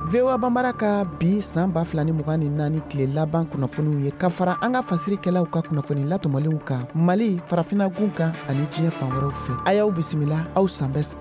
VOA Bambara ka bi san 2024 tile laban kunnafoniw ye ka fara an ka fasirikɛlaw ka kunnafoni latɔmɔlenw kan Mali, farafinna gun kan ani diɲɛ fan wɛrɛw fɛ. A y'aw bisimila, aw sanbɛ.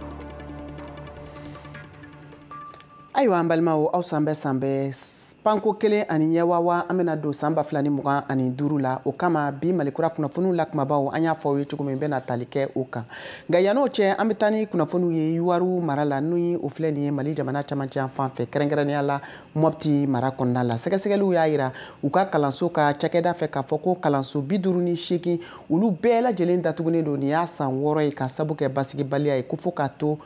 Ayiwa an balimaw, aw sanbɛ sanbɛ panko kelen ani ɲɛwawa, an bɛna don san 2025 la. O kama bi Malikura kunnafoniw la kumabaw, an y'a fɔ aw ye cogo min, bɛna tali kɛ o kan. Nka yann'o cɛ, an bɛ taa ni kunnafoniw ye Youwarou mara la, ni o filɛ nin ye Mali jamana camancɛ yan fan fɛ, kɛrɛnkɛrɛnnenya la Mopti mara kɔnɔna la. Sɛgɛsɛgɛliw y'a yira u ka kalanso ka cakɛda fɛ k'a fɔ ko kalanso 58, olu bɛɛ lajɛlen datugunen don. Nin y'a san 6 ye ka sabu kɛ basigibaliya ye, ko fo k'a to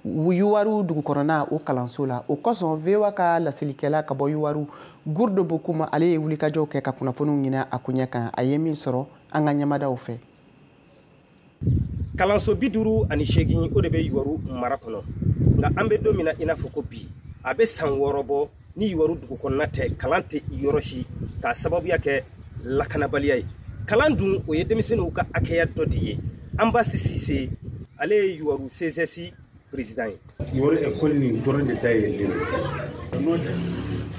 Youwarou dugu kɔnɔna o kalanso la. O kosɔn VOA ka laselikɛla ka bɔ Youwarou, Gourdo Bokoum, ale ye wulikajɔw kɛ ka kunnafoniw ɲini a koɲɛ kan. A ye min sɔrɔ an ka ɲɛmadaw fɛ. Kalanso 58, o de bɛ Youwarou mara kɔnɔ. Nka an bɛ don min na i n'a fɔ ko bi, a bɛ san 6 bɔ ni Youwarou dugu kɔnɔna tɛ, kalan tɛ yɔrɔ si k'a sababuya kɛ lakanabaliya ye. Kalan dun, o ye denmisɛnninw ka hakɛya dɔ de ye. Anbasi Sise, ale ye Youwarou CSS président ye. Youwarou école nin dɔrɔn de dayɛlɛlen don. N'o tɛ,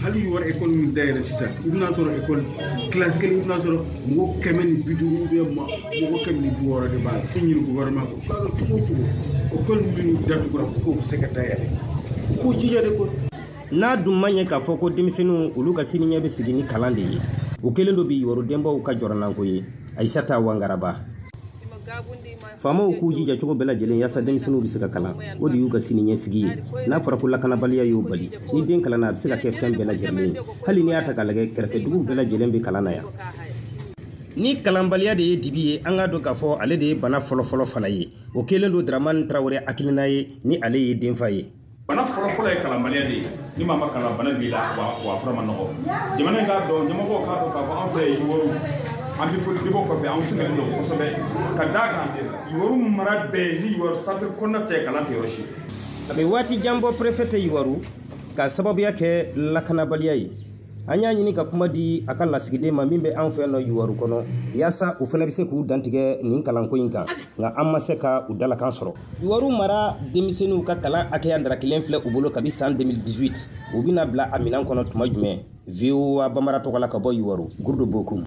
hali Youwarou école min dayɛlɛ sisan, i bɛna sɔrɔ école classe kelen, i bɛna sɔrɔ mɔgɔ 150 ou bien mɔgɔ 160 de b'a la. I ɲini gouvernement ko k'a kɛ cogo o cogo, école minnu datugura, ko k'o bɛ se ka dayɛlɛ, k'o jija de ko. N'a dun ma ɲɛ k'a fɔ ko denmisɛnninw, olu ka siniɲɛ bɛ sigi ni kalan de ye, o kɛlen don bi Youwarou denbaw ka jɔrɔnanko ye. Ayisata Wangaraba: faamaw k'u jija cogo bɛɛ lajɛlen yaasa denmisɛnninw bɛ se ka kalan, o de y'u ka sini ɲɛsigi ye. N'a fɔra ko lakanabaliya y'o bali, ni den kalanna, a bɛ se ka kɛ fɛn bɛɛ lajɛlen ye. Hali n'i y'a ta k'a lajɛ, kɛrɛfɛduguw bɛɛ lajɛlen bɛ kalan na yan. Ni kalanbaliya de ye dibi ye, an k'a dɔn k'a fɔ ale de ye bana fɔlɔfɔlɔ fana ye. O kɛlen don Dramani Tarawele hakilina ye, ni ale ye denfa ye. Bana fɔlɔfɔlɔ ye kalanbaliya de ye. Ni maa ma kalan, bana b'i la, wa fura ma nɔgɔ. Jamana in k'a dɔn, ɲɛmɔgɔw k'a dɔn k'a fɔ an fɛ Youwarou, an bɛ fɔ debo kɔfɛ, an sɛgɛnnen don kosɛbɛ ka d'a kan Youwarou mara bɛɛ ni Youwarou centre kɔnɔna tɛ, kalan tɛ yɔrɔ si. A bɛ waati jan bɔ préfet tɛ Youwarou k'a sababuya kɛ lakanabaliya ye. An y'a ɲini ka kuma di a ka lasigiden ma min bɛ an fɛ yan nɔ Youwarou kɔnɔ, yaasa u fana bɛ se k'u dantigɛ nin kalanko in kan, nka an ma se ka u dalakan sɔrɔ. Youwarou mara denmisɛnninw ka kalan hakɛya darakilen filɛ u bolo kabi san 2018. U bɛna bila a minɛn kɔnɔ tuma jumɛn? VOA Bambara tɔgɔ la ka bɔ Youwarou, Gourdo Bokoum.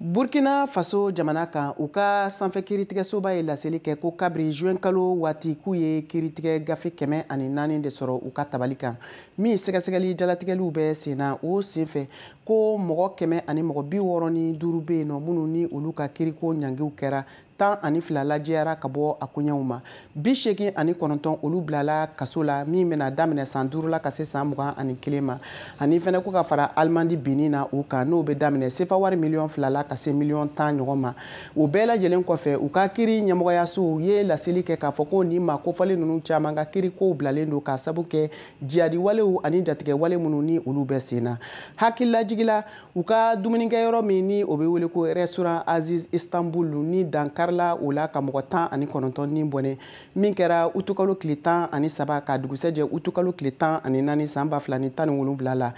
Burkina Faso jamana kan, u ka sanfɛ kiiritigɛsoba ye laseli kɛ ko kabiri juin kalo waati, k'u ye kiiritigɛ gafe 104 de sɔrɔ u ka tabali kan, min sɛgɛsɛgɛli jalatigɛliw bɛ sen na. O senfɛ, ko mɔgɔ kɛmɛ ani mɔgɔ 65 bɛ yen nɔ minnu ni olu ka kiiriko ɲangiw kɛra, 12 lajɛyara ka bɔ a koɲɛw ma, 89 olu bilala kaso la, min bɛna daminɛ san 5 la ka se san 21 ma. Ani fɛnɛ ko ka fara alimandi binni na u kan, n'o bɛ daminɛ sefa wari miliyɔn 2 la ka se miliyɔn 10 ɲɔgɔn ma. O bɛɛ lajɛlen kɔfɛ, u ka kiiri ɲɛmɔgɔyasow ye laseli kɛ k'a fɔ ko nin maa kofɔlen ninnu caman ka kiirikow bilalen don k'a sabu kɛ jihadiwalew ani jatigɛwale minnu ni olu bɛ sen na. Hakililajigila, u ka dumunikɛyɔrɔ min ni o bɛ wele ko restaurant Aziz Istanbul, ni dankarila o la ka mɔgɔ 19 ni bɔnɛ, min kɛra utukalo tile 13 ka dugusɛjɛ utukalo tile 14 san 2017 la.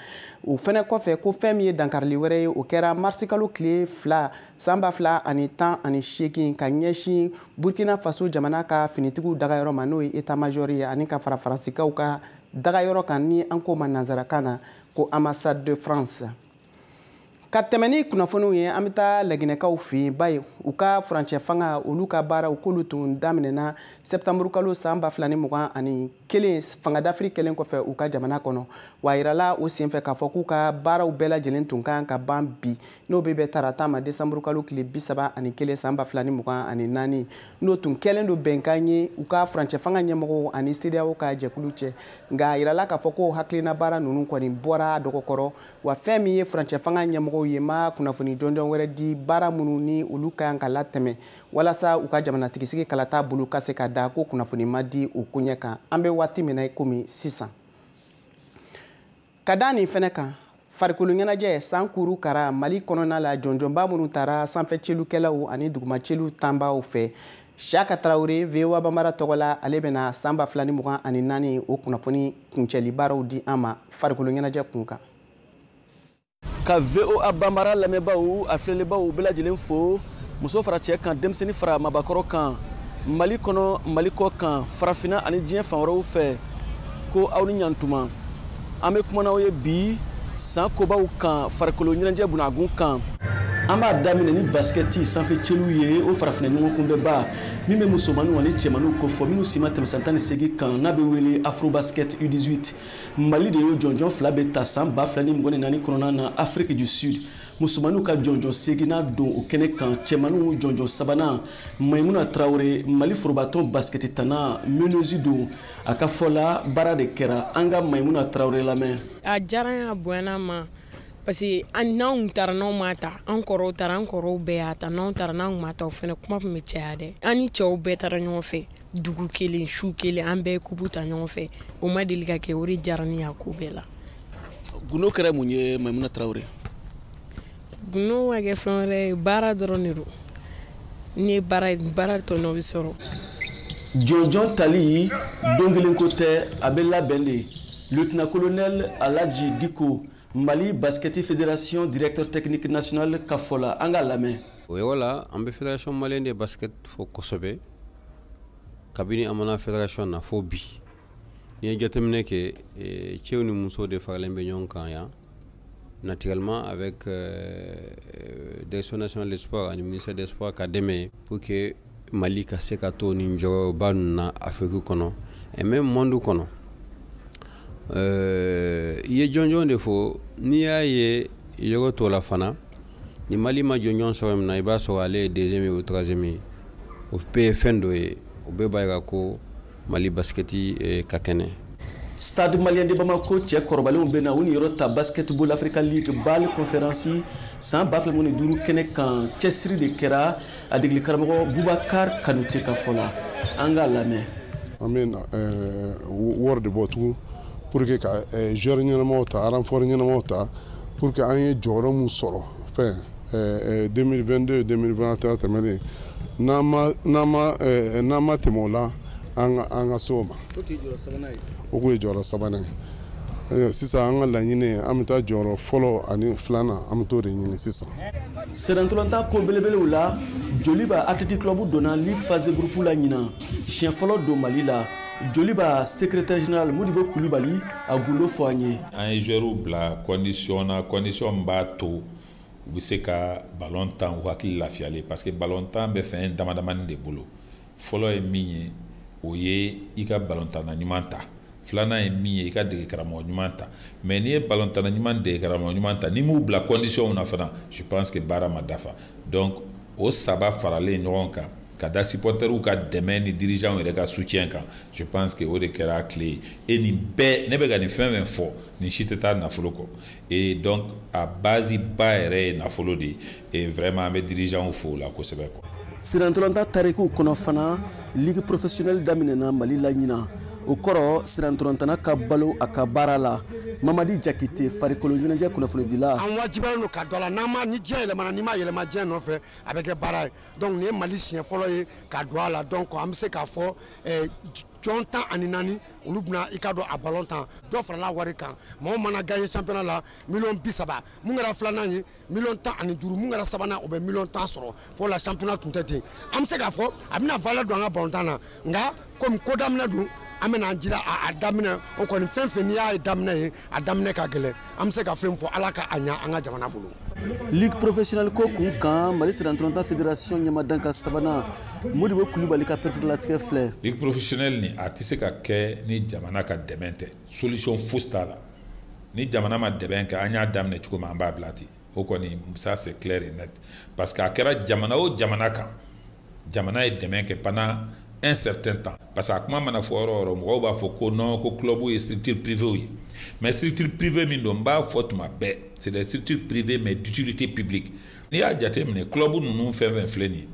O fɛnɛ kɔfɛ, ko fɛn min ye dankarili wɛrɛ ye, o kɛra marisikalo tile 2 san 2018 ka ɲɛsin Burkina Faso jamana ka finitigiw dagayɔrɔ ma, n'o ye état major ye, ani ka fara Faransikaw ka dagayɔrɔ kan, ni an k'o ma nanzarakan na ko ambassade de France. Ka tɛmɛ ni kunnafoniw ye, an bɛ taa Laginɛkaw fɛ yen. Ba ye u ka furancɛ fanga, olu ka baaraw k'olu tun daminɛna sɛptanburu kalo san 2021, fanga dafiri kɛlen kɔfɛ u ka jamana kɔnɔ. Wa yirala o senfɛ k'a fɔ k'u ka baaraw bɛɛ lajɛlen tun kan ka ban bi, n'o bɛ bɛn tarata ma, desanburu kalo tile 31 san 2024, n'o tun kɛlen don bɛnkan ye u ka furancɛ fanga ɲɛmɔgɔw ani CEDEAO ka jɛkulu cɛ. Nka a yirala k'a fɔ ko hakilina baara ninnu kɔni bɔra a dɔgɔkɔrɔ. Wa fɛn min ye furancɛ fanga ɲɛmɔgɔw ye, ma kunnafoni jɔnjɔn wɛrɛ di baara minnu ni olu ka kan ka latɛmɛ walasa u ka jamanatigisigi kalata bolo ka se ka da, ko kunnafoni ma di o koɲɛ kan an bɛ waati min na i komi sisan. Ka da nin fɛnɛ kan, farikolo ɲɛnajɛ san kuru kara Mali kɔnɔna la, jɔnjɔnba minnu taara sanfɛ celukɛlaw ani duguma celu tanbaw fɛ, Siaka Traoré, VOA Bambara tɔgɔ la, ale bɛna san 2024 o kunnafoni kuncɛli baaraw di an ma farikolo ɲɛnajɛ kun kan. Ka VOA Bambara lamɛnbaaw, a filɛlibaaw bɛɛ lajɛlen fo, muso fara cɛ kan, denmisɛnnin fara mabakɔrɔ kan, Mali kɔnɔ, Mali kɔ kan, farafinna ani diɲɛ fan wɛrɛw fɛ, ko aw ni ɲantuma. An bɛ kuma n'aw ye bi san kobaw kan farikolo ɲɛnajɛ bunagun kan. An b'a daminɛ ni basikɛti sanfɛ cɛliw ye, o farafinna ɲɔgɔn kunbɛnba min bɛ musomaninw ani cɛmaninw kofɔ minnu si ma tɛmɛ san 18 kan, n'a bɛ wele Afrobasket U18. Mali de y'o jɔnjɔn 2 bɛ ta san 2024 kɔnɔna na Afrique du Sud. Musomaninw ka jɔnjɔn 8nan don o kɛnɛ kan, cɛmaninw jɔnjɔn 3nan. Maimuna Traoré, Mali forobatɔn basikɛti tanna meneuse don, a ka fɔ la baara de kɛra. An ka Maimuna Traoré lamɛn. A diyara n ye, a bonyana n ma, parce que n'anw taara n'anw m'a ta, an kɔrɔw taara, an kɔrɔw bɛɛ y'a ta, n'anw taara n'anw m'a ta, o fɛnɛ kuma tun bɛ caya dɛ. An ni cɛw bɛɛ taara ɲɔgɔn fɛ dugu kelen, su kelen, an bɛɛ ye kupu ta ɲɔgɔn fɛ, o ma deli ka kɛ, o de diyara ne ye a ko bɛɛ la. Gundo kɛra mun ye, Maimuna Traoré? Gundo ma kɛ fɛn wɛrɛ ye, baara dɔrɔn de don. N'i ye baara tɔnɔ bɛ sɔrɔ. Jɔnjɔn tali don kelen ko tɛ, a bɛ labɛn de. Lieutenant colonel Alaji Diko, Mali Basket Fédération directeur technique national ka fɔ la, an k'a lamɛn. O yɔrɔ la, an bɛ fédération malienne de basket fo kosɛbɛ. Kabini an mana fédération na fo bi, n'i ye jateminɛ kɛ, cɛw ni musow de faralen bɛ ɲɔgɔn kan yan, naturellement avec direction nationale des sports ani ministère des sports ka dɛmɛ, pour que Mali ka se ka to nin jɔyɔrɔba ninnu na Afrique kɔnɔ et même monde kɔnɔ. I ye jɔnjɔn de fɔ, n'i y'a ye yɔrɔ tɔ la fana, ni Mali ma jɔnjɔn sɔrɔ min na, i b'a sɔrɔ ale ye deuxième ye ou troisième ye, o bɛɛ ye fɛn dɔ ye, o bɛɛ b'a jira ko Mali basikɛti ka kɛnɛ. Stade Malien de Bamako cɛ kɔrɔbalenw bɛ na u niyɔrɔ ta Basketball Africa League BAL conférence san 2025 kɛnɛ kan. Cɛsiri de kɛra a degeli karamɔgɔ Bubakar Kanute ka fɔ la, an k'a lamɛn. An bɛ wari de bɔ tugun pour que ka joueur ɲɛnamaw ta, renfort ɲɛnamaw ta, pour que an ye jɔyɔrɔ mun sɔrɔ fɛn 2022 2021 tɛmɛnen, n'an ma tɛmɛ o la, an ka se o ma. O kun ye jɔyɔrɔ sabanan ye. Sisan an ka laɲini, an bɛ taa jɔyɔrɔ fɔlɔ ani filanan, an bɛ t'o de ɲini sisan. Sennantolatan ko belebelew la, Joliba Athletic Club donna Ligue phase de groupe la ɲinan, siɲɛ fɔlɔ don Mali la. Joliba secrétaire général Modibo Kulibali a gundo fɔ an ye. An ye joueurs bila condition na, condition min b'a to u bɛ se ka ballon tan u hakili lafiyalen, parce que ballon tan bɛ fɛn dama damani de bolo. Fɔlɔ ye min ye, o ye i ka ballon tanna ɲuman ta. Filanan ye min ye, i ka dege karamɔgɔ ɲuman ta. Mais n'i ye ballon tanna ɲuman, dege karamɔgɔ ɲuman ta, n'i m'u bila condition na fana, je pense que baara ma dafa. Donc o saba faralen ɲɔgɔn kan, ka da supporteriw ka dɛmɛ ni dirigeants yɛrɛ ka soutien kan, je pense que o de kɛra clé ye. Et nin bɛɛ, ne bɛ ka nin fɛn fɛn fɔ, nin si tɛ taa nafolo kɔ. Et donc a base ba yɛrɛ ye nafolo de ye. Et vraiment an bɛ dirigeants fo o la kosɛbɛ quoi. Sennantolatan tarikuw kɔnɔ fana, ligue professionnelle daminɛna Mali la ɲinan. O kɔrɔ, sennantolatanna ka balo a ka baara la. Mamadi Jakite, farikolo ɲɛnajɛ kunnafonidila. An wajibiyalen don ka dɔ la, n'an ma ni diɲɛ yɛlɛmana, n'i ma yɛlɛma diɲɛ nɔfɛ, a bɛ kɛ baara ye. Donc nin ye Mali siɲɛ fɔlɔ ye ka don a la, donc an bɛ se k'a fɔ jɔn 14 olu bɛna i ka don a ballon tan. Dɔ farala wari kan, mɔgɔ mana gagner championnat la 30 millions, mun kɛra filanan ye 15 millions, mun kɛra sabanan o bɛ 10 millions sɔrɔ. Fɔlɔ la championnat tun tɛ ten. An bɛ se k'a fɔ a bɛna valeur don an ka ballon tan na, nka komi ko daminɛ don, an bɛna an jira a daminɛ o kɔni, fɛn fɛn n'i y'a ye daminɛ ye, a daminɛ ka gɛlɛn. An bɛ se ka fɛn fɔ, Ala ka a ɲa an ka jamana bolo. Ligue professionnelle ko kun kan, Mali sennantolatan fédération ɲɛmadan ka sabanan, Modibo Kulibali ka pereperelatigɛ filɛ. Ligue professionnelle nin, a tɛ se ka kɛ ni jamana ka dɛmɛ tɛ, solution fosi t'a la. Ni jamana ma dɛmɛ kɛ, an y'a daminɛ cogo min, an b'a bila ten. O kɔni, ça c'est clair et net, parce que a kɛra jamana o jamana kan, jamana ye dɛmɛ kɛ pendant un certain temps. Parce que a kuma mana fɔ yɔrɔ o yɔrɔ, mɔgɔw b'a fɔ ko non, ko club ye structure privée ye. Mais structure privée min don, n b'a fɔ tuma bɛɛ, c'est des structures privées mais d'utilité publique. N'i y'a jateminɛ, club ninnu fɛn fɛn filɛ nin ye,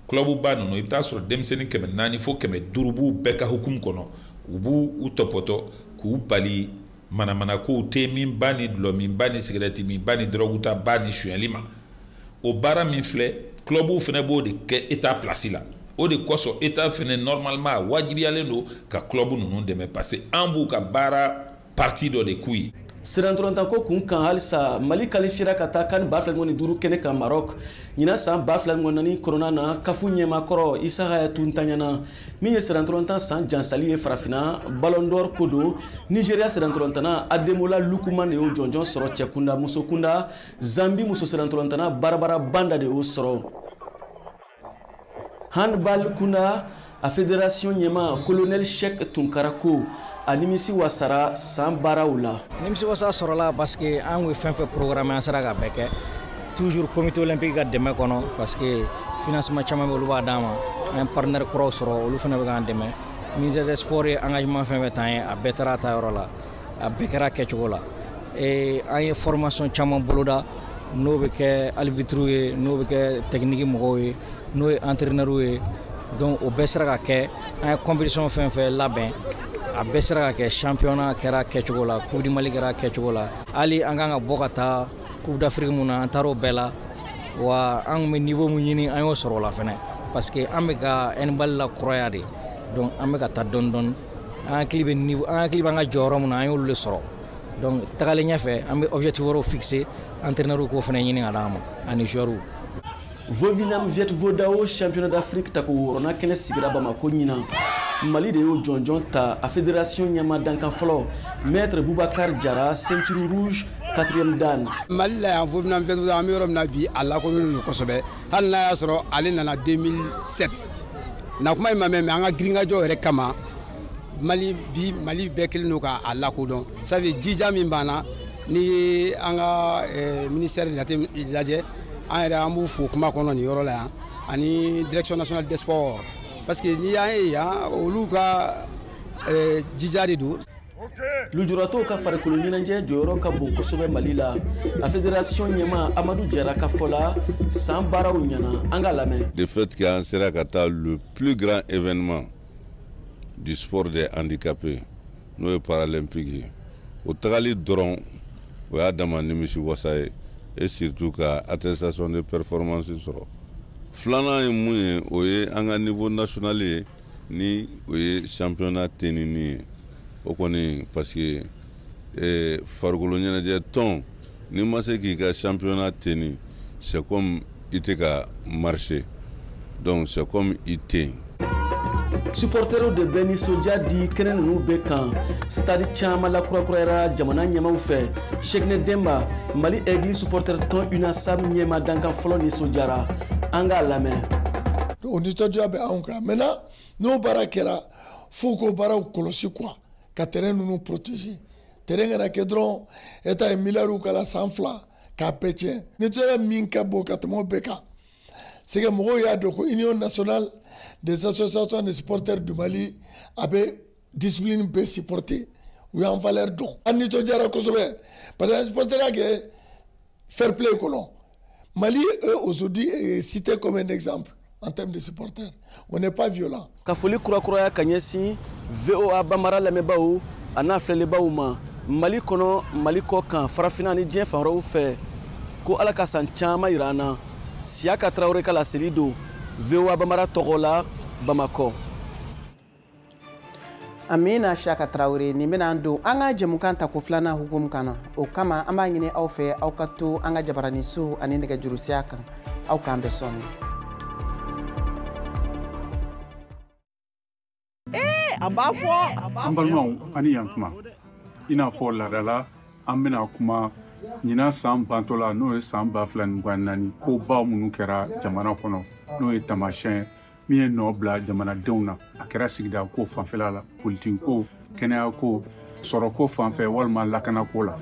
club ba ninnu, i bɛ taa sɔrɔ denmisɛnnin 400 fo 500 b'u bɛɛ ka hukumu kɔnɔ, u b'u u tɔpɔtɔ k'u bali manamanakow, te min ba ni dɔlɔ min ba ni sigɛrɛti min ba ni dɔrɔgu ta ba ni sonyali ma. O baara min filɛ, club fana b'o de kɛ état place la. O de kosɔn état fana normalement a wajibiyalen don ka club ninnu dɛmɛ, parce que an b'u ka baara partie dɔ de k'u ye. Sirantɔlantanko kun kan halisa, Mali qualifiera ka taa CAN 2025 kɛnɛ kan Maroc ɲinan san 2024 kɔnɔna na. CAF ɲɛmakɔrɔ Isa Hayatu ntanyana min ye sirantɔlantan san jansali ye farafinna, Ballon d'Or ko don. Nigeria sirantɔlantana Ademola Lookman de y'o jɔnjɔn sɔrɔ cɛkunda. Musokunda, Zambi muso sirantɔlantana Barbara Banda de y'o sɔrɔ. Handball kunda, a fédération ɲɛma Colonel Sheikh Tunkara ko a nimisi wasara san baaraw la. Nimisi wasa sɔrɔla parce que an ye fɛn fɛn programme, an sera ka bɛɛ kɛ, toujours Comité olympique ka dɛmɛ kɔnɔ, parce que financement caman bɛ, olu b'a d'an ma. An ye partenaire kuraw sɔrɔ, olu fana bɛ k'an dɛmɛ. Ministère des Sports ye engagement fɛn fɛn t'an ye, a bɛɛ taara a ta yɔrɔ la, a bɛɛ kɛra kɛcogo la. An ye formation caman boloda, n'o bɛ kɛ arbitre ye, n'o bɛ kɛ technique mɔgɔw ye, n'o ye entraîneur ye. Donc o bɛɛ sera ka kɛ. An ye compétition fɛn fɛn labɛn, a bɛɛ sera ka kɛ. Championnat kɛra kɛcogo la, Coupe du Mali kɛra kɛcogo la, hali an kan ka bɔ ka taa Coupe d'Afrique mun na, an taar'o bɛɛ la. Wa an kun bɛ niveau mun ɲini, an y'o sɔrɔ o la fɛnɛ, parce que an bɛ ka handball la kuraya de. Donc an bɛ ka taa dɔɔni dɔɔni. An hakili bɛ niveau, an hakili b'an ka jɔyɔrɔ mun na, an y'olu de sɔrɔ. Donc tagalen ɲɛfɛ, an bɛ objectif wɛrɛw fixer, entraîneur k'o fana ɲini ka d'an ma ani joueurs. Vovinam Viet Vo Dao championnat d'Afrique tako wɔɔrɔnan kɛnɛ sigira Bamako ɲinan. Mali de y'o jɔnjɔn ta. A fédération ɲɛma dankan fɔlɔ, Maître Boubacar Jara, ceinture rouge quatrième dan. Mali la yan, Vovinam Viet Vo Dao, an bɛ yɔrɔ min na bi, a lakodɔnnen don kosɛbɛ, hali n'a y'a sɔrɔ ale nana 2007 na. Kuma in ma mɛn, mais an ka girinkajɔ yɛrɛ kama, Mali bi, Mali bɛɛ kɛlen don k'a lakodɔn. Sabu jija min b'an na, n'i ye an ka ministère jate lajɛ, an yɛrɛ an b'u fo kuma kɔnɔ nin yɔrɔ la yan, ani Direction nationale des sports, parce que n'i y'an ye yan, olu ka jija de don. Lujuratɔw ka farikolo ɲɛnajɛ jɔyɔrɔ ka bon kosɛbɛ Mali la. A fédération ɲɛma Amadu Jara ka fɔ la, san baaraw ɲɛna. An ka lamɛn. De fait qu'an sera ka taa le plus grand événement du sport des handicapés, n'o ye paralympique ye, o tagali dɔrɔn, o y'a dama nimisi wasa ye, et surtout ka attestation de performance sɔrɔ. Filanan ye mun ye? O ye an ka niveau national ye, ni o ye championnat tenini ye. O kɔni, parce que farikolo ɲɛnajɛ tɔn, n'i ma se k'i ka championnat teni, c'est comme i tɛ ka marcher, donc c'est comme i tɛ yen. Supporteriw de bɛ nisɔndiya di kɛnɛ ninnu bɛɛ kan. Stade caman lakurakurayara jamana ɲɛmaw fɛ. Sekinɛ Denba, Mali Aigle supporter tɔn UNASAM ɲɛma dankan fɔlɔ, nisɔndiyara. An k'a lamɛn. O nisɔndiya bɛ anw kan. Maintenant, n'o baara kɛra, f'u k'o baaraw kɔlɔsi quoi, ka terrain ninnu protéger. Terrain kana kɛ dɔrɔn État ye miliyariw k'a la san 2 k'a bɛɛ tiɲɛ. Nisɔndiya min ka bon ka tɛmɛ o bɛɛ kan, c'est que mɔgɔw y'a dɔn ko Union nationale des associations de supporters du Mali a bɛ discipline bɛɛ supporter. U y'an valeur dɔn. An nisɔndiyara kosɛbɛ parce que an supporter y'a kɛ fair play kɔnɔ. Mali eux aujourd'hui est cité comme un exemple en termes de supporters. On n'est pas violent. Ka foli kurakuraya ka ɲɛsin VOA Bambara lamɛnbaaw a n'a filɛlibaw ma Mali kɔnɔ, Mali kɔ kan, farafinna ni diɲɛ fan wɛrɛw fɛ, ko Ala ka san caman yira an na. Siyaka Tarawele ka laseli don VOA Bambara tɔgɔ la Bamakɔ. Amina Siyaka Tarawele. Nin bɛna an don an ka jɛmukan tako filanan hukumu kana. O kama, an b'a ɲini aw fɛ, aw ka to an ka jabaraniso ani nɛgɛjurusiya kan. Aw k'an bɛn sɔɔni. A b'a fɔ. An balimaw, ani yan kuma. I n'a fɔ laadala, an bɛna kuma ɲinan san bantɔ la, n'o ye san 2024, kobaw minnu kɛra jamana kɔnɔ, n'o ye taamasiyɛn min ye nɔ bila jamanadenw na. A kɛra sigida ko fanfɛla la, politiki ko, kɛnɛya ko, sɔrɔko fanfɛ, walima lakanako la.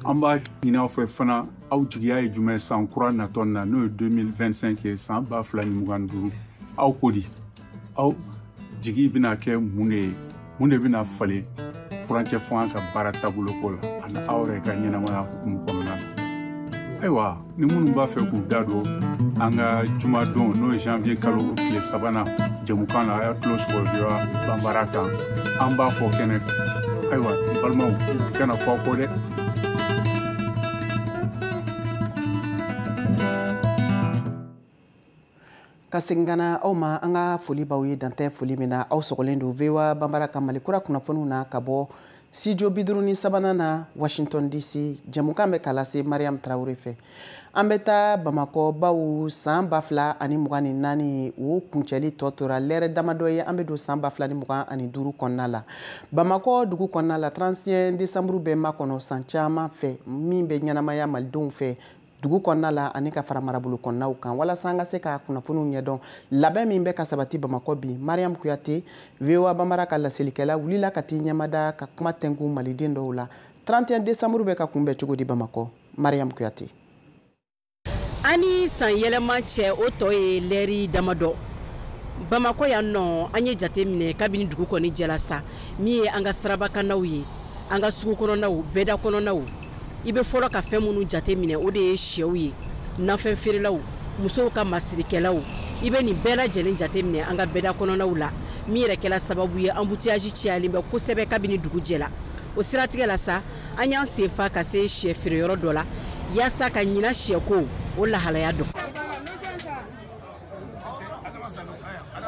An b'a ɲini aw fɛ fana, aw jigiya ye jumɛn san kura natɔ na, n'o ye 2025 ye, san 2025? Aw ko di, aw jigi bɛna kɛ mun de ye? Mun de bɛna falen furancɛ fanga ka baara taabolo ko la ani aw yɛrɛ ka ɲɛnamaya hukumu kɔnɔna na? Ayiwa, ni minnu b'a fɛ k'u da don an ka jumadon, n'o ye janvier kalo tile sabanan jɛmukan na, a y'a tulo sɔgɔ VOA Banbara kan, an b'a fɔ kɛnɛ kan. Ayiwa, balimaw, kana fɔ aw kɔ dɛ. Ka segin ka na aw ma, an ka foli b'aw ye dantɛ foli min na. Aw sɔgɔlen don VOA Banbara ka Mali kura kunnafoniw na ka bɔ Studio 53nan na Washington DC, jɛmukan bɛ ka lase Mariam Traoré fɛ. An bɛ taa Bamakɔ bawo san 2024 o kuncɛli tɔ tora lɛrɛ damadɔ ye, an bɛ don san 2025 kɔnɔna la. Bamakɔ dugu kɔnɔna la 31 décembre bɛ makɔnɔ san caman fɛ min bɛ ɲɛnamaya malidenw fɛ dugu kɔnɔna la ani ka fara marabolo kɔnɔnaw kan. Walasa an ka se ka kunnafoniw ɲɛdɔn labɛn min bɛ ka sabati Bamakɔ bi, Mariam Kuyate, VOA Bambara ka laselikɛla, wulila ka t'i ɲɛmada ka kuma tɛnku maliden dɔw la. 31 décembre bɛ ka kunbɛn cogo di Bamakɔ? Mariam Kuyate. Ani san yɛlɛma cɛ o tɔ ye lɛri damadɔ. Bamakɔ yan nɔ, an ye jate minɛ kabini dugu kɔni jɛla sa, min ye an ka sirabakanaw ye, an ka sugu kɔnɔnaw, bɛɛda kɔnɔnaw, i bɛ fɔlɔ ka fɛn minnu jate minɛ o de ye sɛw ye, nafɛn feerelaw, musow ka masirikɛlaw. I bɛ nin bɛɛ lajɛlen jate minɛ an ka bɛɛda kɔnɔnaw la, min yɛrɛ kɛla sababu ye embouteillage cayalen bɛ kosɛbɛ kabini dugu jɛla. O siratigɛ la sa, an y'an sen fa ka se sɛ feereyɔrɔ dɔ la yaasa ka ɲina sɛko o lahalaya dɔn.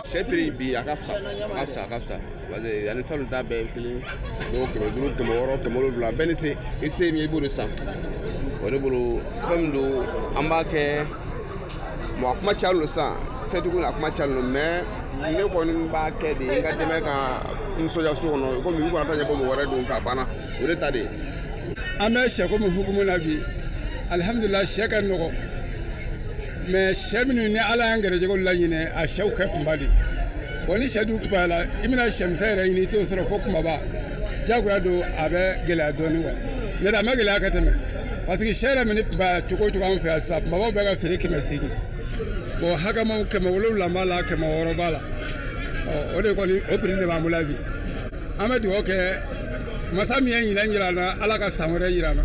Sɛ feere bi a ka fisa, a ka fisa, a ka fisa, parce que ani salon ta bɛɛ ye kelen, dɔw 500, 600, 700, bɛɛ ni se, i se min ye i b'o de san. O de bolo fɛn min don, an b'a kɛ bon, a kuma cayalen don sisan, fɛntigiw a kuma cayalen don, mais ne kɔni b'a kɛ de n ka dɛmɛ ka nisɔndiya so kɔnɔ, komi u kana taa ɲɛbɔ mɔgɔ wɛrɛ don fɛ, a banna, o de ta de ye. An bɛ sɛko min hukumu na bi, alihamudulila, sɛ ka nɔgɔ, mais sɛ minnu ni Ala y'an gɛrɛjɛgɛw laɲinɛ, a sɛw kɛ kunba de. Bon, ni sɛ dun kunbayala, i bɛna sɛmisɛn yɛrɛ ɲini, i t'o sɔrɔ fo kunbaba, jagoya don, a bɛ gɛlɛya dɔɔnin quoi. N'o tɛ a ma gɛlɛya ka tɛmɛ, parce que sɛ yɛrɛ min kunbaya cogo o cogo an fɛ yan sisan, kunbabaw bɛ ka feere 800. Bon, hakɛmaw 700 b'a la, 600 b'a la. Ɔ o de kɔni o prix de b'an bolo bi. An bɛ dugawu kɛ masa min ye ɲinɛ yira an na, Ala ka san wɛrɛ yira an na.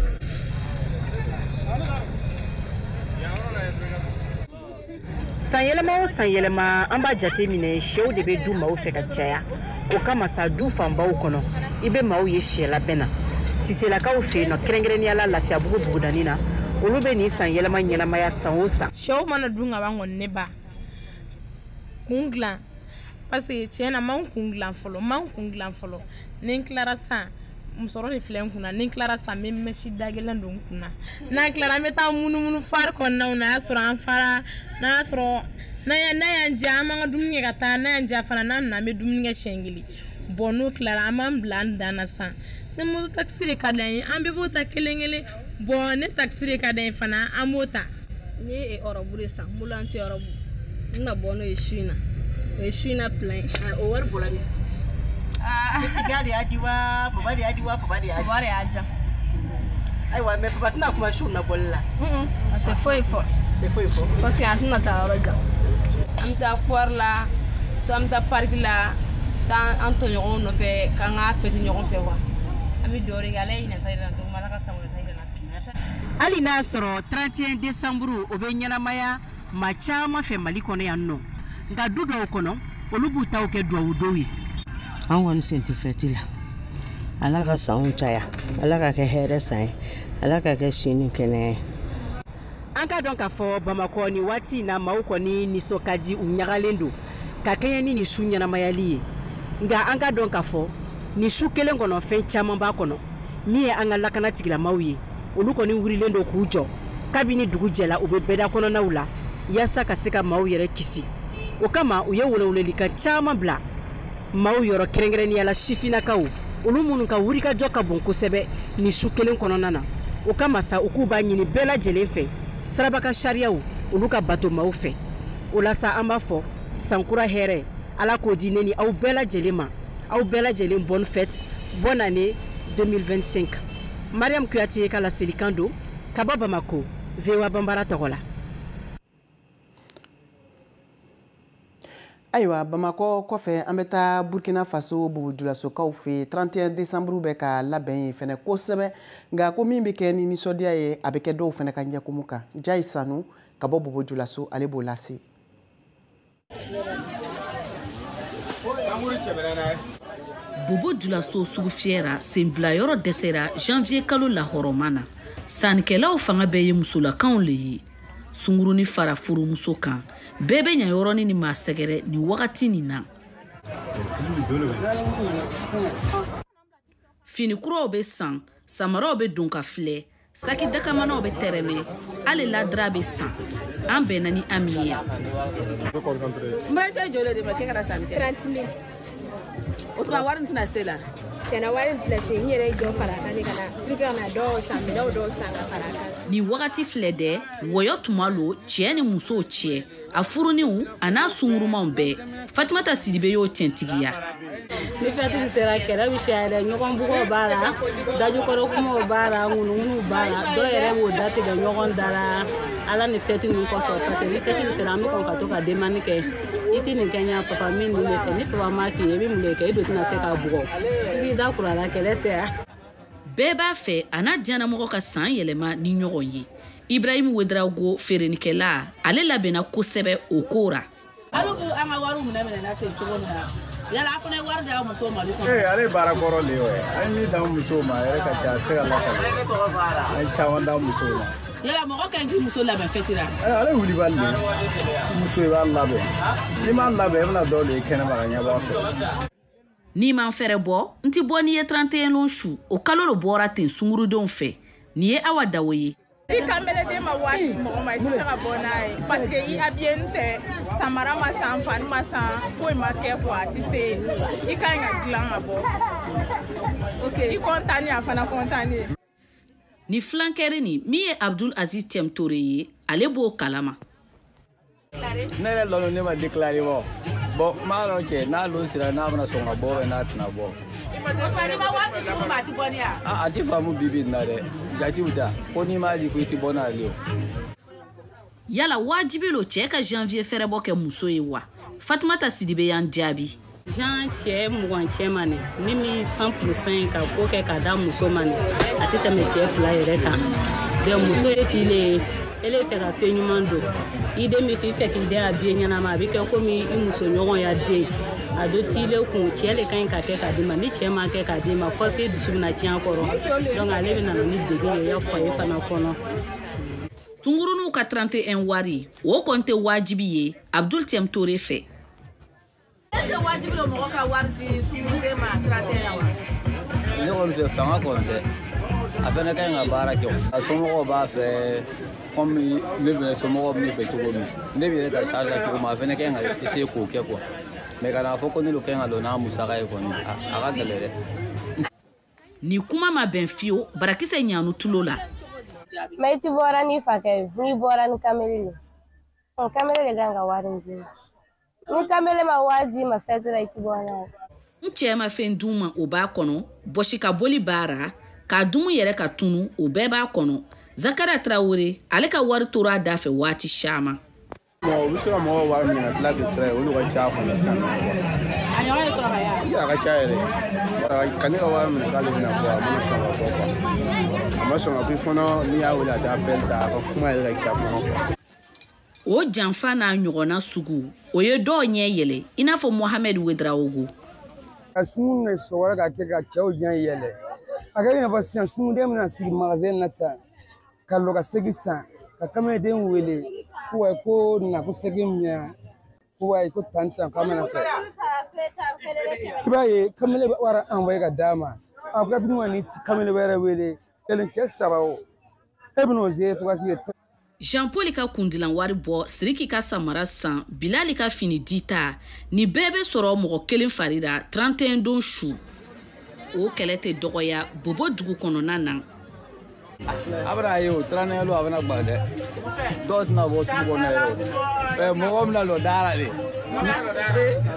San yɛlɛma o san yɛlɛma, an b'a jate minɛ sɛw de bɛ du maaw fɛ ka caya. O kama sa, du fanbaw kɔnɔ i bɛ maaw ye sɛ labɛn na. Siselakaw fɛ yen nɔ, kɛrɛnkɛrɛnnenya la Lafiyabugu bugudani na, olu bɛ nin san yɛlɛma ɲɛnamaya san o san. Sɛw mana dun ka ban kɔni, ne ba kun dilan, parce que tiɲɛ na n m'an kun dilan fɔlɔ, n m'an kun dilan fɔlɔ. Ni n tilara san, musɔrɔ de filɛ n kunna, ni n tilara san, n bɛ mɛsi da gɛlɛn don n kunna. N'an tilara, an bɛ taa munumunu fari kɔnɔnaw na, y'a sɔrɔ an fara, n'a y'a sɔrɔ n'a y'an diya, an b'an ka dumuni kɛ ka taa, n'a y'an diya fana, n'an nana, an bɛ dumuni kɛ siɲɛ kelen. Bon, n'o tilara, an b'an bila an dan na san. Ni moto takisi de ka d'an ye, an bɛɛ b'o ta kelen kelen. Bon, ni takisi de ka d'an ye fana, an b'o ta. Ne ye ɔrɔbu de san, n bolo an tɛ ɔrɔbu, n bɛna bɔ n'o ye su in na, o ye su in na plan ye. O wari bɔra min? Petit de y'a di wa, papa de y'a di wa, papa de y'a di? Papa de y'a di. Ayiwa, mais papa tɛna kuma su na bɔli la. A tɛ foyi fɔ. Tɛ foyi fɔ. Parce que a tɛna taa yɔrɔ jan. An bɛ taa foire la, soit an bɛ taa parc la, taa an tɔɲɔgɔnw nɔfɛ k'an ka fête ɲɔgɔn fɛ quoi. An bɛ dugawu de kɛ, Ala ye ɲinɛ ta yira n na cogo min, Ala ka san wɛrɛ ta yira n na. Hali n'a sɔrɔ 31 décembre o bɛ ɲɛnamaya maa caman fɛ Mali kɔnɔ yan nɔ, nka du dɔw kɔnɔ olu b'u taw kɛ duwawu donw ye. An kɔni sen tɛ fɛti la. Ala ka sanw caya, Ala ka kɛ hɛrɛ san ye, Ala ka kɛ si ni kɛnɛya ye. An ka dɔn k'a fɔ Bamakɔ ni waati in na, maaw kɔni nisɔn ka di, u ɲagalen don ka kɛɲɛ ni nin su ɲɛnamayali ye. Nka an ka dɔn k'a fɔ nin su kelen kɔnɔ, fɛn caman b'a kɔnɔ. Min ye an ka lakana tigilamaw ye, olu kɔni wurilen don k'u jɔ kabini dugu jɛla, u bɛ bɛɛda kɔnɔnaw la yaasa ka se ka maaw yɛrɛ kisi. O kama u ye welewelelikan caman bila maaw yɔrɔ, kɛrɛnkɛrɛnnenya la sifinnakaw, olu minnu ka wulikajɔ ka bon kosɛbɛ nin su kelen kɔnɔna na. O kama sa, u k'u b'a ɲini bɛɛ lajɛlen fɛ, siraba sariyaw olu ka bato maaw fɛ. O la sa, an b'a fɔ sankura hɛrɛ, Ala k'o di ne ni aw bɛɛ lajɛlen ma. Aw bɛɛ lajɛlen, bonne fête, bonne année 2025. Mariam Kuyate ka laselikan don ka bɔ Bamako, VOA Bambara tɔgɔ la. Ayiwa, Bamakɔ kɔfɛ, an bɛ taa Burkina Faso Bobo-Dioulasokaw fɛ. 31 décembre bɛ ka labɛn yen fɛnɛ kosɛbɛ, nka ko min bɛ kɛ ni nisɔndiya ye, a bɛ kɛ dɔw fɛnɛ ka ɲɛkumu kan. Jayi Sanu ka bɔ Bobo-Dioulaso, ale b'o lase. Bobo-Dioulaso sugu fiyɛra, senbilayɔrɔ dɛsɛra janvier kalo lahɔrɔma na. Sannikɛlaw fanga bɛɛ ye musolakanw le ye. Sunguruni fara furumuso kan, bɛɛ bɛ ɲa yɔrɔnin ni maa sɛgɛrɛ nin wagati nin na. Fini kuraw bɛ san, samaraw bɛ don ka filɛ, saki dakamanaw bɛ tɛrɛmɛ, hali ladira bɛ san. An bɛnna ni Ami ye yan. N balimakɛ joli de ma k'e kana sanni kɛ? 30 000. O tuma wari in tɛna se la? Tiɲɛna wari in tɛna se, n yɛrɛ ye jɔ fara a kan de ka na pour que ka na dɔw san, minɛnw dɔw san ka fara a kan. Nin wagati filɛ dɛ, wɔyɔ tuma lo cɛ ni musow cɛ, a furuninw a n'a sungurumaw bɛɛ. Fatumata Sidibe y'o tiɲɛtigiya. Ni fɛti sera kɛlɛ bɛ siya yɛrɛ, ɲɔgɔn bugɔ b'a la, dajukɔrɔ kumaw b'a la, ŋunuŋunuw b'a la, dɔw yɛrɛ b'o datigɛ ɲɔgɔn da la. Ala ni fɛti ninnu kosɔn, parce que ni fɛti sera an bɛ kɔn ka to ka demande kɛ. I tɛ nin kɛ ɲa papa min nin de fɛ, ni papa m'a k'i ye i bɛ mun de kɛ, i dun tɛna se k'a bugɔ. I b'i da kuru a la, kɛlɛ tɛ yan. Bɛɛ b'a fɛ a n'a diyanamɔgɔ ka san yɛlɛma ni ɲɔgɔn ye. Ibrahim Ouedraogo feerenikɛla, ale labɛnna kosɛbɛ o ko ra. Hali ko an ka wariw minɛ minɛ na ten cogo min na, yala a fana ye wari d'aw musow ma du kɔnɔ? Ee, ale ye baara kɔrɔ de ye o ye. An ye min d'an musow ma, a yɛrɛ ka ca, a tɛ se ka lakale. An ye caman d'an musow ma. Yala mɔgɔ ka ɲi k'i muso labɛn fɛti la? Ale ye wulibali de ye. Muso i b'a labɛn. N'i m'a labɛn, i bɛna dɔw de ye kɛnɛma ka ɲɛbɔ a fɛ. N'i ma fɛrɛ bɔ, n ti bɔ n'i ye 31 lon su, o kalo lo bɔra ten sungurudenw fɛ. Nin ye Awa Dawo ye. I kameleden ma waati mɔgɔ ma, i tɛ se ka bɔ n'a ye parce que i habillé tɛ, samara ma san, fani ma san, foyi ma kɛ quoi, a tɛ se. I ka ɲi ka dilan ka bɔ. Ok, i content a fana content ye. Ni filankɛri nin min ye Abdul Aziz Tɛmtore ye, ale b'o kalama. Ne yɛrɛ lɔn ne ma déclaré bɔ. Bon, n b'a dɔn cɛ, n'a lon sera n'a bɛna sɔn ka bɔ n'a tɛna bɔ. A ti faamu bi bi in na dɛ, jatew ta ko n'i m'a di ko i ti bɔ n'ale ye o. Yala wajibi lo cɛ ka janvier fɛrɛbɔ kɛ muso ye wa? Fatumata Sidibe y'an jaabi. Jean cɛ 20 cɛ ma nin, ni min 100% ka ko kɛ k'a da muso ma nin, a tɛ tɛmɛ cɛ 2 yɛrɛ kan. Donc muso ye tile ye, ele fɛ ka fɛn ɲuman don. I den bɛ fɛ, i fɛ k'i den habillé ɲɛnama, a bɛ kɛ komi i musoɲɔgɔn ya den. A dɔ tile kun, cɛ de ka ɲi ka kɛ k'a d'i ma, ni cɛ ma kɛ k'a d'i ma, fɔ se dusu bɛna tiɲɛ a kɔrɔ. Donc ale bɛ na ni degun ye i ya foyer fana kɔnɔ. Tunguruninw ka 31 wari, o kɔni tɛ wajibi ye Abdul Tɛmtore fɛ. Est-ce que wajibi lo mɔgɔ ka wari di sunguruden ma 31 wa? Ne kɔni fɛ fanga kɔni tɛ. A fana ka ɲi ka baara kɛ o. A somɔgɔw b'a fɛ komi ne fɛnɛ somɔgɔw bɛ ne fɛ cogo min, ne bɛ yɛrɛ ka charge la cogo min, a fana ka ɲi ka essayer k'o kɛ quoi. Mais ka n'a fɔ ko ne de ka ɲi ka don n'a musaka ye kɔni, a ka gɛlɛn dɛ. Nin kuma ma bɛn fiyewu barakisɛ ɲanu tulo la. Mais i ti bɔra n'i fakɛ ye, n'i bɔra ni kamele de ye. Kamele de kan ka wari in d'i ma. Ni kamele ma wari d'i ma fɛti la, i ti bɔ n'a ye. N cɛ ma fɛn d'u ma, o b'a kɔnɔ, bɔsi ka boli b'a ra, k'a dumu yɛrɛ ka tunu, o bɛɛ b'a kɔnɔ. Zakaria Traoré, ale ka wari tora a da fɛ waati caman. Bon, u bɛ se ka mɔgɔw wari minɛ tila de tila ye, olu ka ca kɔnɔ sisan. A ɲɔgɔn ye sɔrɔ ka yan. A ka ca yɛrɛ. Ka ne ka wari minɛ k'ale bɛna bɔ, a ma sɔn ka bɔ quoi. A ma sɔn ka bɔ fana, n'i y'a wele a t'a appel ta, a ka kuma yɛrɛ ka ca kɔnɔ quoi. O janfa n'a ɲɔgɔnna sugu, o ye dɔw ɲɛ yɛlɛ, i n'a fɔ Mohamed Ouedraogo. Ka sun de sɔgɔra ka kɛ ka cɛw ɲɛ yɛlɛ. A kɛ i n'a fɔ sisan sunden bɛna sigi magasin na tan, ka lɔ ka segi san, ka kameleden wele ko wayi ko na ko segi miya, ko wayi ko tan tan k'a mana san. I b'a ye kamalen bɛ wari envoyé ka d'a ma, a bɛ tila ni kamalen wɛrɛ wele, kelen kɛ 3 o, e bɛn'o se tɔgɔ ye. Jean Paul ka kundilan wari bɔ, Siriki ka samara san, Bilali ka fini dita, nin bɛɛ bɛ sɔrɔ mɔgɔ kelen fari la 31 don su. O kɛlɛ tɛ dɔgɔya Bobo dugu kɔnɔna na. A bɛna ye o 31 don, a bɛna gban dɛ. Dɔw tɛna bɔ sugu kɔnɔ yɛrɛ o. Mɔgɔ bɛna lɔ da la de.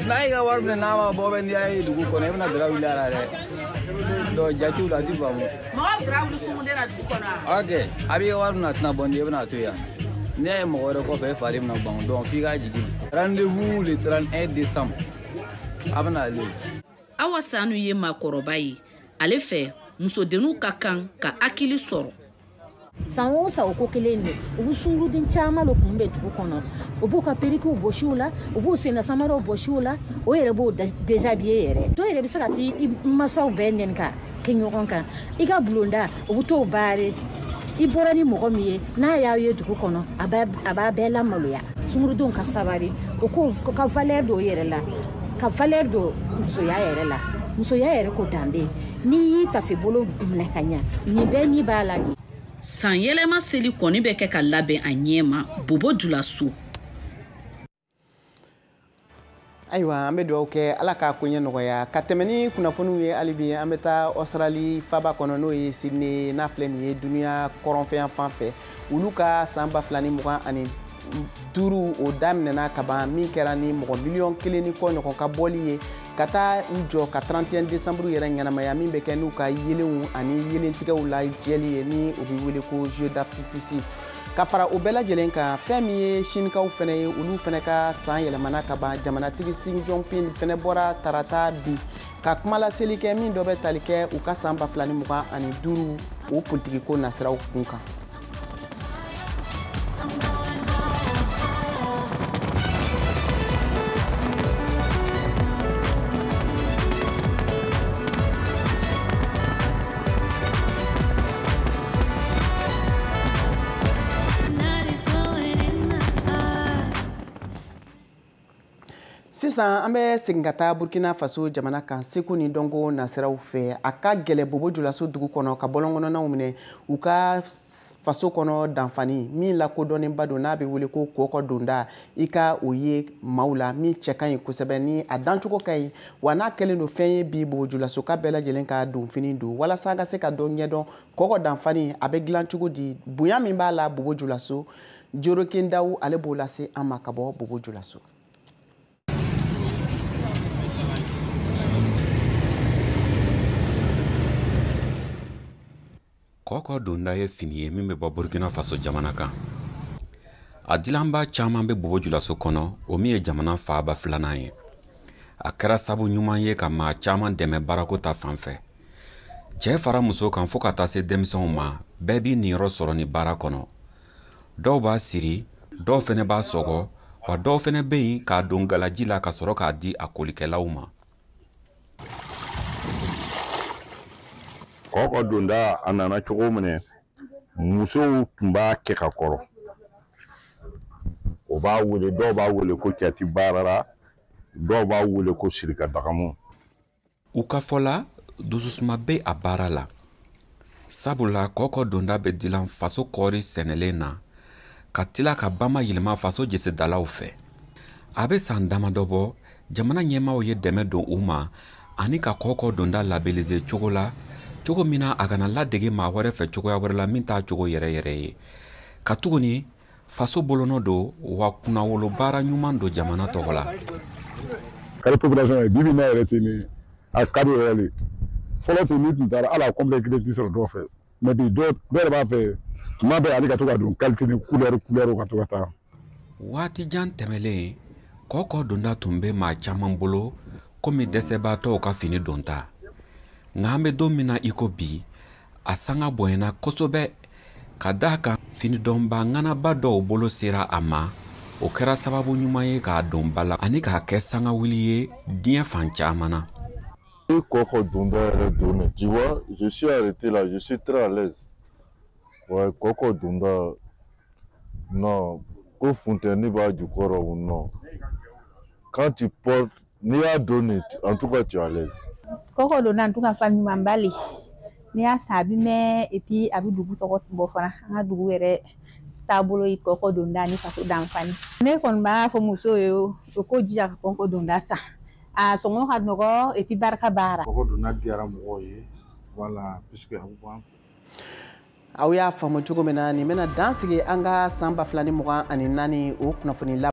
N'a y'i ka wari minɛ n'a ma bɔ bɛ n'i y'a ye dugu kɔnɔ, i bɛna dara wuli a la dɛ. Donc jatew la a ti faamu. Mɔgɔ bɛ dara wuli sunguden na dugu kɔnɔ wa? Ok, a b'i ka wari minɛ a tɛna bɔ n'i ye, i bɛna to yan. N'i y'a ye mɔgɔ wɛrɛ kɔfɛ, e fari bɛna gan, donc f'i k'a jigi. Rendez-vous le 31 décembre. A bɛna ale. Awa Sanu ye maakɔrɔba ye. Ale fɛ musodenninw ka kan ka hakili sɔrɔ. San o san o ko kelen don, u bɛ sunguruden caman de kun bɛ dugu kɔnɔ, u b'u ka perikiw bɔsi u la, u b'u senna samaraw bɔsi u la, o yɛrɛ b'o déshabiller yɛrɛ. Dɔw yɛrɛ bɛ se ka t'i masaw bɛɛ nɛni ka kɛ ɲɔgɔn kan, i ka bulonda u bɛ t'o baare, i bɔra ni mɔgɔ min ye n'a y'aw ye dugu kɔnɔ, a b'a bɛɛ lamaloya. Sungurudenw ka sabali, o ko ka valeur don o yɛrɛ la, ka valeur don musoya yɛrɛ la, musoya yɛrɛ ko danbe. N'i y'i tafe bolo minɛ ka ɲa, nin bɛɛ ni b'a la nin. San yɛlɛma seli kɔni bɛ kɛ ka labɛn a ɲɛ ma Bobo Julaso. Ayiwa, an bɛ dugawu kɛ Ala k'a koɲɛ nɔgɔya. Ka tɛmɛ ni kunnafoniw ye hali bi, an bɛ taa Australie faba kɔnɔ, n'o ye Sydney n'a filɛ nin ye duniya kɔrɔnfɛ fan fɛ. Olu ka san 2025 o daminɛna kaban, min kɛra ni mɔgɔ 1,5 miliyɔn ɲɔgɔn ka bɔli ye ka taa u jɔ ka 31 décembre yɛrɛ ɲɛnamaya, min bɛ kɛ n'u ka yelenw ani yelentigɛw lajɛli ye, ni o bɛ wele ko jeu d'artifice. Ka fara o bɛɛ lajɛlen kan, fɛn min ye Sinikaw fɛnɛ ye, olu fɛnɛ ka san yɛlɛmana ka ban. Jamanatigi Xi Jinping fɛnɛ bɔra tarata bi ka kumalaseli kɛ, min dɔ bɛ tali kɛ u ka san 2025 o politikiko nasiraw kun kan. Sisan an bɛ segin ka taa Burkina Faso jamana kan, seko ni dɔnko nasiraw fɛ. A ka gɛlɛ Bobo Julaso dugu kɔnɔ ka bɔlɔnkɔnɔnaw minɛ u ka faso kɔnɔ danfani min lakodɔnnenba don, n'a bɛ wele ko kɔkɔ donda, i ka o ye maaw la min cɛ ka ɲi kosɛbɛ, ni a dancogo ka ɲi, wa n'a kɛlen don fɛn ye bi Bobo Julaso ka bɛɛ lajɛlen ka donfini don. Walasa an ka se ka dɔn ɲɛdɔn kɔkɔ danfani a bɛ dilan cogo di, bonya min b'a la Bobo Julaso, Jorokin Dawu ale b'o lase an ma ka bɔ Bobo Julaso. Kɔkɔ donda ye fini ye min bɛ bɔ Burkina Faso jamana kan. A dilanba caman bɛ Bobo Julaso kɔnɔ, o min ye jamana faaba filanan ye. A kɛra sabu ɲuman ye ka maa caman dɛmɛ baarako ta fan fɛ. Cɛ fara muso kan fo ka taa se denmisɛnw ma, bɛɛ b'i niyɔrɔ sɔrɔ nin baara kɔnɔ. Dɔw b'a siri, dɔw fɛnɛ b'a sɔgɔ, wa dɔw fɛnɛ bɛ yen k'a don galaji la ka sɔrɔ k'a di a kolikɛlaw ma. Kɔkɔ donda a nana cogo min, musow tun b'a kɛ ka kɔrɔ. O b'a wele, dɔw b'a wele ko cɛti baarara, dɔw b'a wele ko sirika dagamu. U ka fɔ la, dususuma bɛ a baara la. Sabula kɔkɔ donda bɛ dilan faso kɔɔri sɛnɛlen na, ka tila ka bama yɛlɛma faso jesedalaw fɛ. A bɛ san damadɔ bɔ, jamana ɲɛmaaw ye dɛmɛ don u ma ani ka kɔkɔ donda labelize cogo la, cogo min na a kana ladege maa wɛrɛ fɛ cogoya wɛrɛ la min t'a cogo yɛrɛ yɛrɛ ye. Ka tuguni faso bolonɔ don, wa kunnawolo baara ɲuman don jamana tɔgɔ la. Kari population ye bibi n'a yɛrɛ ten ni a kari yɛrɛ le. Fɔlɔ tun n'i tun taara hali a complet kelen t'i sɔrɔ dɔw fɛ, mais bi dɔw yɛrɛ b'a fɛ tuma bɛɛ ale ka to ka don qualité ni couleur ka to ka taa. Waati jan tɛmɛlen, kɔkɔ donda tun bɛ maa caman bolo komi dɛsɛbaatɔw ka fini donta. Nka an bɛ don min na i ko bi, a sanga bonyana kosɛbɛ ka d'a kan finidɔnba ŋanaba dɔw bolo sera a ma. O kɛra sababu ɲuman ye k'a don ba la ani k'a kɛ sangawuli ye diɲɛ fan caman na. Kɔkɔ donda yɛrɛ don, tu vois, je suis arrêté là, je suis très à l'aise. Ouais, kɔkɔ donda, non, ko funteni b'a jukɔrɔ ou non. Quand tu portes, n'i y'a donné, en tout cas tu es à l'aise. Kɔkɔ donna en tout cas fan ɲumanba le. N'i y'a san a bɛ mɛn, et puis a bɛ dugu tɔgɔ bɔ fana. An ka dugu yɛrɛ taabolo ye kɔkɔ donda ni faso danfani. Ne kɔni b'a fɔ musow ye, o k'o jija ka kɔkɔ donda san. A sɔngɔ ka nɔgɔ, et puis barika b'a la. Kɔkɔ donda diyara mɔgɔw ye, voilà, puisque a bɛ bɔ an fɛ. Aw y'a faamu cogo min na, nin bɛna dan sigi an ka san 2024 o kunnafoni la.